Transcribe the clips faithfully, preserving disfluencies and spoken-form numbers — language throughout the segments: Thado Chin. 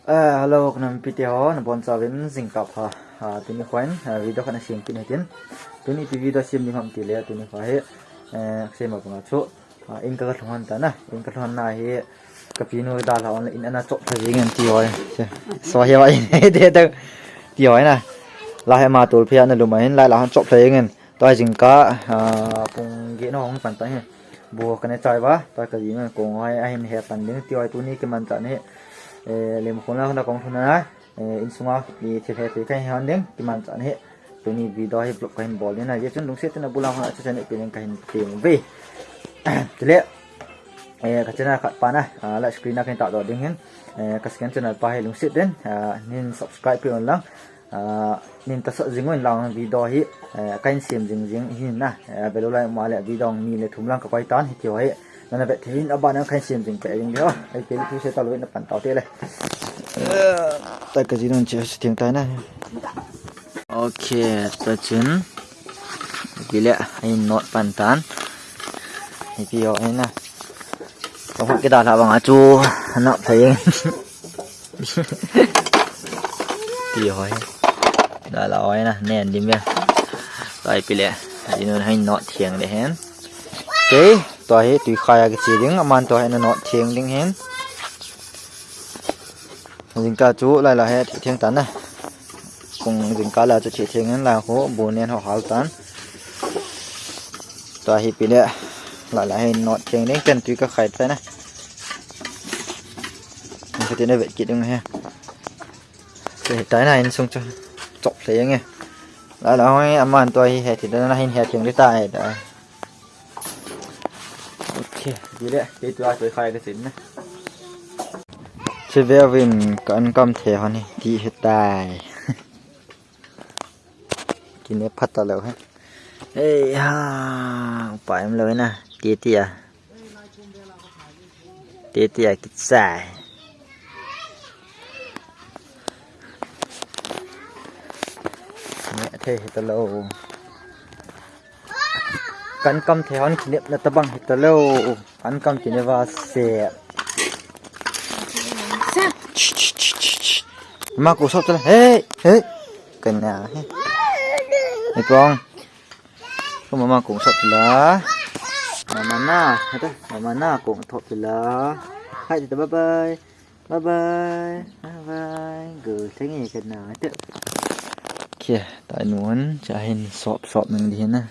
Eh, hello, ka nam pi te ho, nabonchauvin jingkah pha. Ah, tuni kho in, ah, video khat na sem kit u hitin. Tuni ipi video sem ding ham tile, tuni kho hi, eh, sem a banga chu, ah, in ka, ka lhung hon tan a, in ka lhung hon na hi, ka pi nu dalha hon le in ana chop lha jing in ti ho. So hi va in he de de ti ho na. La hi ama tol phi ana lum a hin, lai la hon chop lha jing in. Tua jingkah, ah, pung get na hung pan ta hi. Bu ka ne chai va, tua ka jing kong ho hi ahin he pan ding ti ho, tuni kimanchah na hi. Eh, lem khun la hung na kong thun na. Eh, insunga, i thil he thei ka hin hon ding, kimanchah na hi. Tuni video hi vlog ka hin bol ding na, hijeh chun lungset tah in abul a hung a chu channel pi ding ka hin tem ve. Tile, eh, ka channel khat pa na, ah, live screen a ka hin tahdoh ding hin. Eh, ka second channel pa hi lungset tah in, ah, nin subscribe peh un lang. Ah, nin tahsa jing un lang video hi, eh, ka hin sem jing jing hin na. Eh, velu lai ma le video ni le thum lang ka koi tan hi ti ho hi. Nana vet thei in, aban a ka hin sem jing peh jing diu. Ai, pe thu se ta lou na pan tau te le. Eh, ta ka jin un che se theng tai na. Okay, ta chun. Ipi le, ahin not pan tan. Ipi ho hi na. Ka hot kidalha banga chu, nap thei. Ti ho hi. Dalha ho hi na, nen dim ve. Tua ipi le, ajinun hin not theng le hen. Okay, tua hi tui khai a kiche ding, aman tua hi ana not theng ding hin. Jingkah chu lai la hi theng tan na. Kong jingkah la chu theng hin la ho, bu nen ho hal tan. Tua hi ipi le, lai la hi not theng ding, ken tui ka khai tai na. Ka ti na vet kit ding hi. Te tai na insung chu chop lheh nge. Lai la ho aman tua hi he thei na hin he theng le tai ta. Okay, ti le, kei tua tui khai ka chin na. Che ve vin ka an kam the hon hi ti he tai. Kine phat ta lou he. Ei ha, upa em lou na, ti ti a. Ti ti a kichai. Ne thei he ta lou. Kan kam the hon kinep na tabang hi ta lou. Kan kam kinep a se. Ma ko sop ta la. Hey, hey. Kan na he. Ni kong. Ko mama kong sop la. Mama na. Hata. Mama na kong thop la. Hai ta bye bye. Bye bye. Bye bye. Go thangi ka na te. Kia, ta nun, cha hin sop sop ning di na.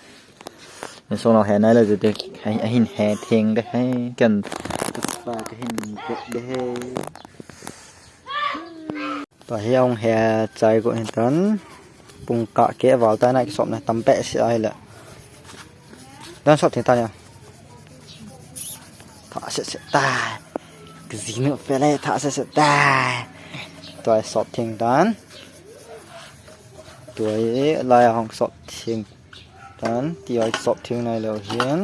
Ni so lo he nai la ju te, hai, ahin he theng de hai, kan. Pa ka hin ke de hai. Ta hi ong he chai ko hin tan. Pung kah ke val ta na ki sop na tam pe si ai la. Dan sop theng ta nia. Tha se se tai. Ka jinu pe le tha se se tai. Tua sop theng tan. Tua lai hong sop theng tan. Tua sop theng nai lou hin.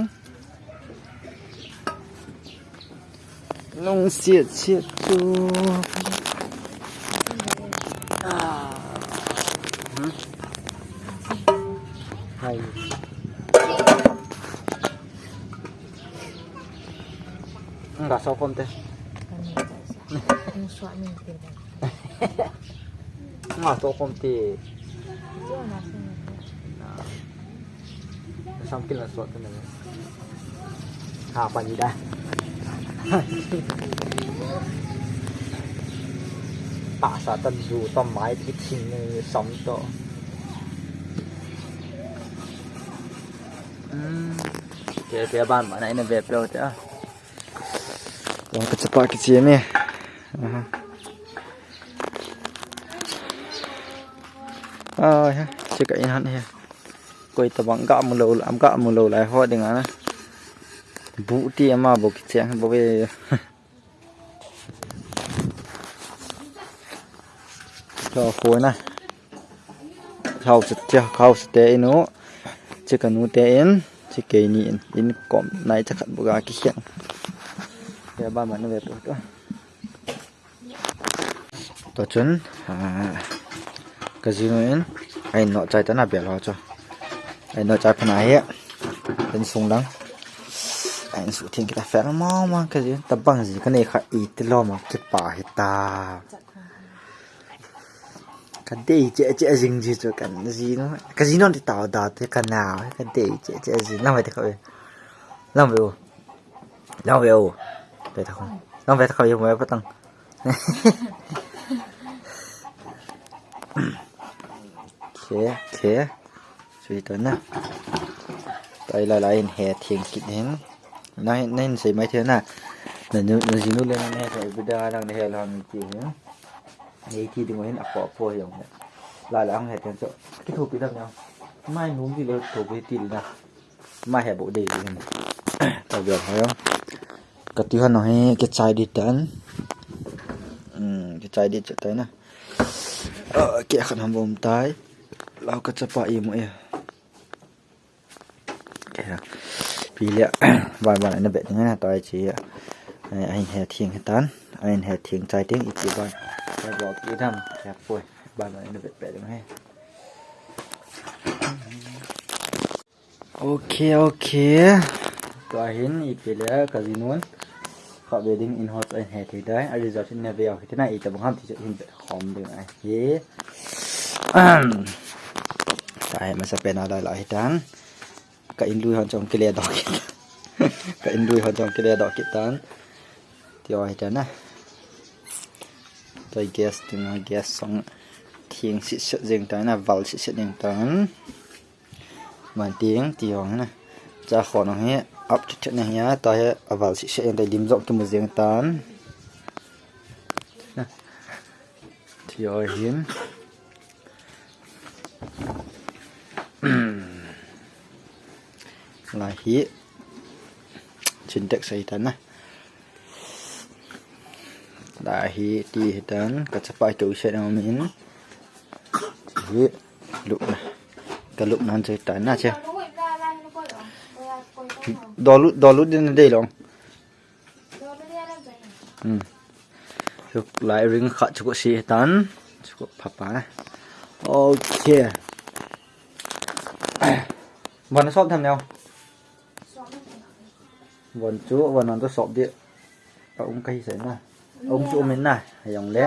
Lungsiat siat chu. Ah. Hmm? Hai. Nga so kom te. Nga so kom te. Sam kin la sot na. Ha pa ni da. Pa sa tan ju to mai ki thin ni sam to. Hmm. Ke ke ban ma na ina ve pe te a. Wa ka chapa ki che me. Aha. Ah, ya, che ka in han he. Koi tabang ga mu lou, am ga mu lou lai ho ding a na. Bu ti ama bu ki cheng bu ve. Cho ko na. Khao se, khao se te inu. Che ka nu te in, che ke ni in, in kom nai cha khat bu ga ki khian. Ya ba ma na ve po to. To chun, ah, ka jinu in, ahin no chai ta na bel ho chu. Ahin no chai pha na hi, insung lang. Ahin su thing kita fel mong mong ka jinu, tabang ji ka nei kha i ti lo ma ki pa hi ta. Ka dei che che jing ji chu kan ji no. Ka ji no ti tao da te ka na. Ka dei che che ji. Lang ve te ka ve. Lang ve o. Lang ve o. Ve ta ko. Lang ve ta ko yo mo pa tang. Khe, khe. Sui ta na. Tai la la in he thing kit hin. Na na in sei mai the na. Na nu na ji nu le na he thei bida nang he lo mi ti hin. Nei ti ding hin a ko po yong he. La la ang he ten cho. Ki thu pi dam yong. Mai num ti le thu pi ti na. Mai he bo de ding. Ta biang ho yong. Ka ti han he ke chai di tan. Hmm, ke chai di cha tai na. Ah, ke khan ham bom tai. Lau ka chapa i mo e. Pi le ban ban na bet ding na tai chi. Ai he thing he tan. Ai he thing chai ting i ti ban. Ai bo ki dam ya poi. Ban ban na bet bet ding he. Ok, ok. Tua hin i pi le ka ji nun. Ka ve ding in hot ai he thei dai. A result in na ve au hi te na i ta bang ham ti hin bet khom ding ai. He. Ahem. Sai masa pen a lai lai tan. Ka in lui hon chong kile dok kit. Ka in lui hon chong kile dok kit tan. Ti o hi tan na. Toi gas tu na gas song thing sit set jeng tan na val sit set jeng tan. Man ting ti o na. Cha kho no hi up to ten na hi a ta hi a val sit set jeng ta lim jok ki mu jeng tan. Na. Ti o hin. Lai hi. Chin tek sai tan na. Lai hi ti hi tan ka chapa keu set ang min. Hi lup na. Ka lup nan sai tan na che. Dolu dolu din dei long. Hmm. Chuk lai ring kha chuk si tan. Chuk pha pa na. Ok. Bon sop tham neo. Bon chu, bon non to sop di. A um ka hi sai na. A um chu um in na. Ayong le.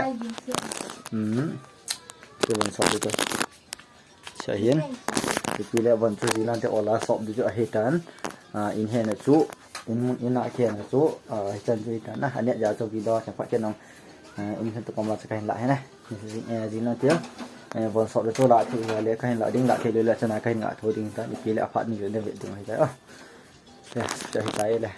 Hmm. Chu bon sop di to. Sa hin. Ipi le von chu jilan te ola sop di chu ahi tan. A, in he na chu. In mun in a ke na chu. A, hi chan chu hi tan na. Ane ja chu ki do cha pha ke nong. A, in he to kama cha ka hin la he na. Jin, eh, jin na tia. Eh, von sop di chu la thei le ka hin la ding la thei le le cha na ka hin nga tho ding tan. Ipi le a phat ni le ve ding hi ta. A. Ya, cha hi ta le.